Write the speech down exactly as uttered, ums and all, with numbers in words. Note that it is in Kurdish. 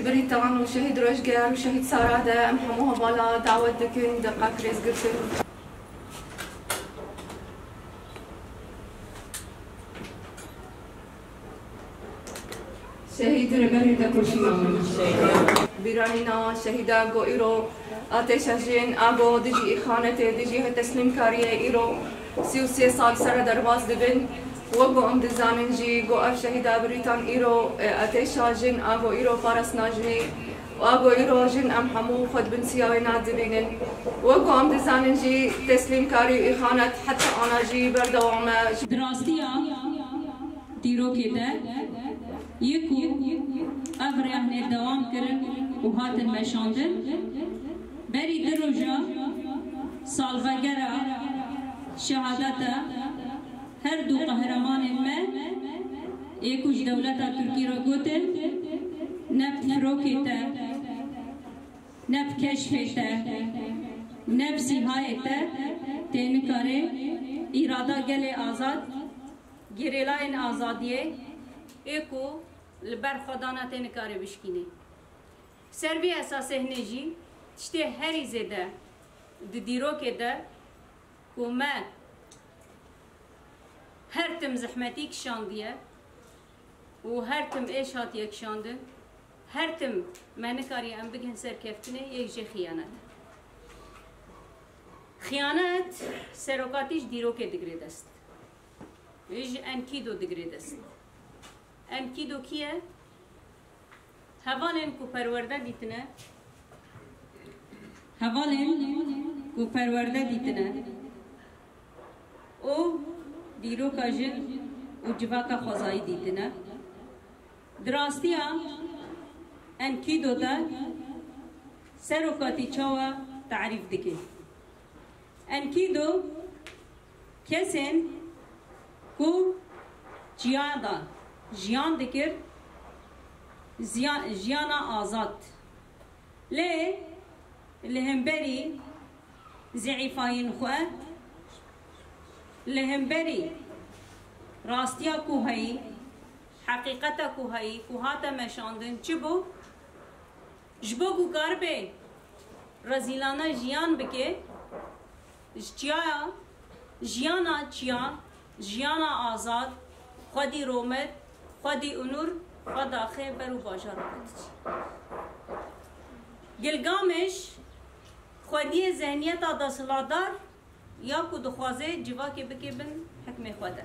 Birîtan û şehîd Rojger û şehîd Sara de em hemû hevala dawet dikin deqek rêzgirtin. Şehîd Rêberê de kurşî. Bîranîna şehîda go îro artêşa jin a go dijî îxanetê, dijî teslîmkariyê îro sî û sê sal sere derbas dibin. Wek ku em dizanin jî go ev şehîda birîtan îro, e, artêşa jin a go îro parastina jinê û a go îro jin em hemû xwe di bin siya wê ne dibînin. Wek ku em dizanin jî teslîmkarî û îxanet heta ana jî berdewam e. Di rastiya dîrokê de yê ku ev rêhne dewam kirin û hatin meşandin, berî du roja salvegera şehadeta her du qehremanên me ê ku ji dewleta Tirkî re gotin, ne bi firokê te, ne bi keşfê te, ne bi sîhayê te tê nikare îrada gelê azad, gerîlayên azadiyê ê ku li ber xwe dana tê nikare bişkînê. Ser vî esasê hinê jî tiştê herî zêde di dîrokê de ku me her tim zehmetî kişandiye û her tim êş hatiye kişandin, her tim me nikariye em bigihin serkeftinê, yek jê xiyanet e. Xiyanet serokatî ji dîrokê digire dest, ji enkîdo digire dest. Enkîdo kî ye? Hevalên ku perwerde dîtine, hevalên ku perwerde dîtine û dîroka jin û civaka xwezayî dîtine. Di rastiya enkîdo de serokatî çawa tarîf dike? Enkîdo kesên ku çiya de jiyan dikir, ziya-, jiyana azad. Lê li hemberî zeîfayîn xwe, li hemberî rastiya ku heyî, heqîqeta ku heyî, ku hate meşandin, çi bû? Ji bo ku karibe rezîlane jiyan bike, ji çiyaya, jiyana çiya, jiyana azad, xwedî romet, xwedî onur, xwe daxe ber û bajara xwe diçî. Gilgameş xwediyê zehniyeta desthilatdar ya ku dixwaze civakê bike bin hikmê xwe de.